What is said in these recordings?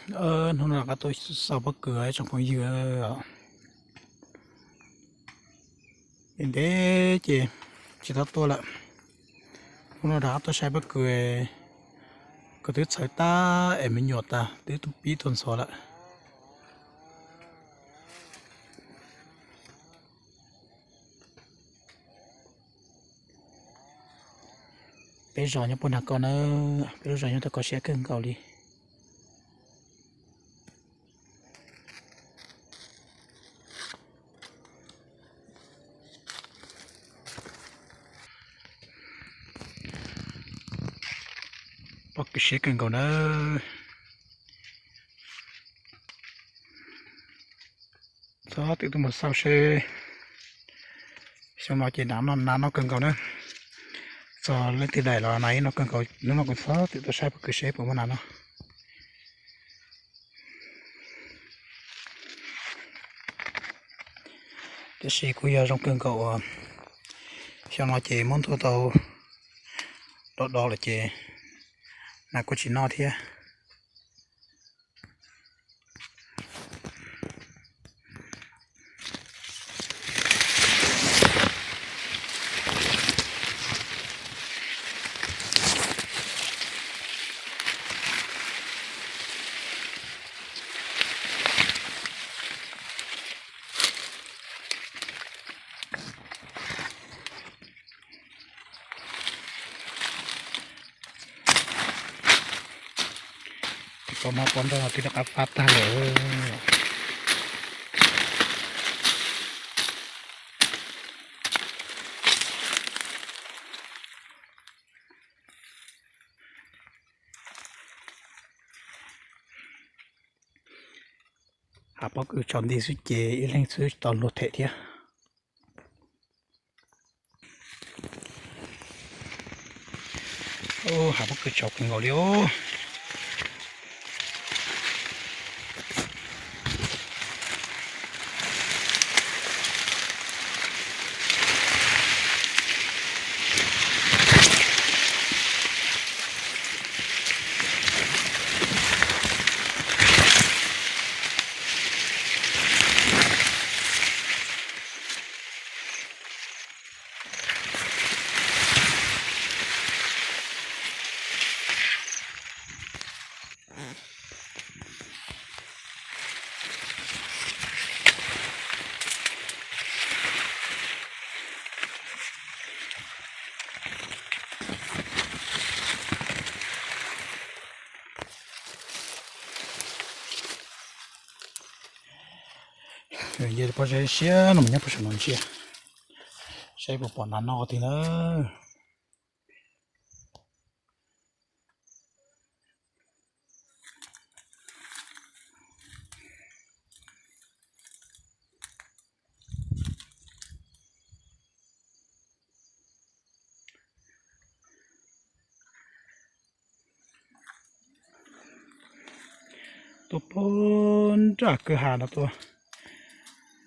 Hnub no rov qab tuaj xauj pob kws tsoom phooj ywg. Ntev ntev ces tsis tau tuaj lawm. Hnub no rov qab tuaj saib pob kws, kws twb txhawv tag es me nyuam tas twb pib tuag ntxhov lawm. Peb zos nyob puag nram ko na, peb lub zos nyob tom ko siab kawg nkaus li. Pob kws siab kawg nkaus na. Txhob twm tuaj mus xauj seb. Xyoo no ces nas noj kawg nkaus na. Txog leej twg daim los nas ib noj kawg nkaus, hnub no kuv txhob twm tuaj saib pob kws seb puas muaj nas noj. Tiam sis kuj yog zoo kawg nkaus uas xyoo no ces muab ntuj tau do do lawm ces nas kuj tsis noj thiab. Tus pab mab pab nroj no twb rov qab fab tag lawm. Hav pob kws tsaus nti xwb ces ib leeg xwb tsis tau luag them thiab. Hav pob kws tsaus kawg nkaus li os. Nce pob zeb siab no mas nyob puag saum no ntsia, saib puas pom nas noj qhov twg na. Tuaj puag nram kwj ha no tuaj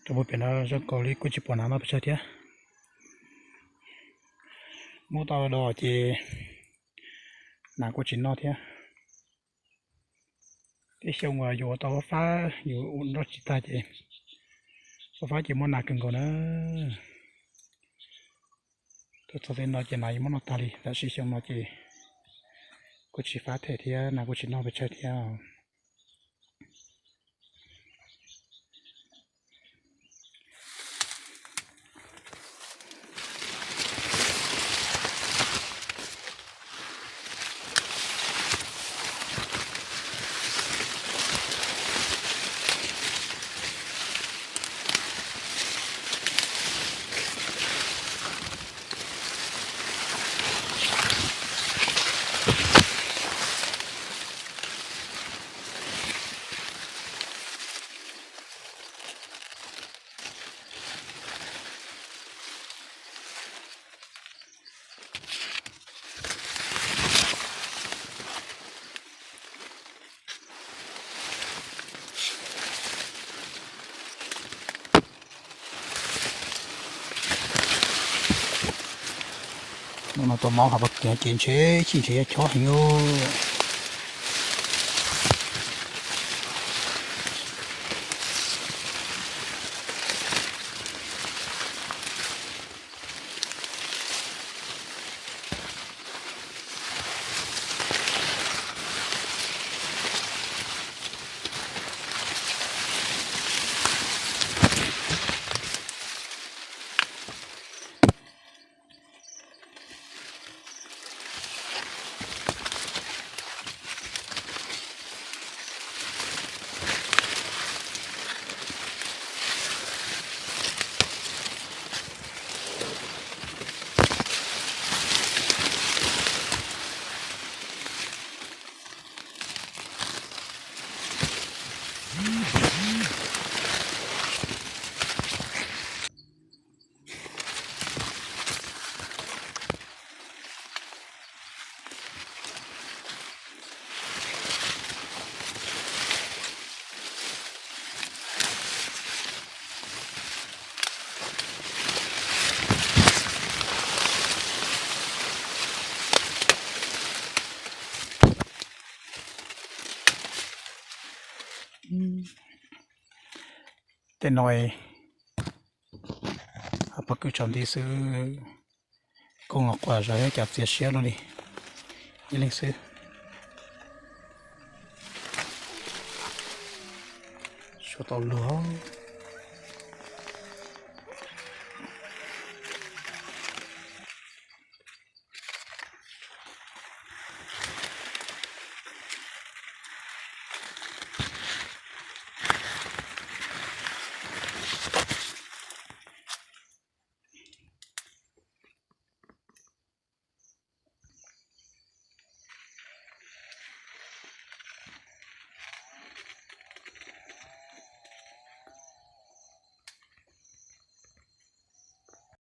rau puag pem no zoo nkaus li kuj tsis pom nas noj pes tsawg thiab. Muab tau do ces nas kuj tsis noj thiab. Tej xyoo uas yus ua tau fab fab, yus ua nroj tsis tag ces fab fab ces muaj nas kawg nkaus na. Tuaj txog tej no ces nas yeej muab noj tag li, tab sis xyoo no ces kuj tsis fab them thiab, nas kuj tsis noj pes tsawg thiab. Hnub no tua mob hav pob kws ces ntshe chim ntshe yuav chob heev. Tej no pob kws tsaus nti xwb, kooj los quaj zog thiab cas txias siab luaj li. Ib leeg xwb. Suav tau luag.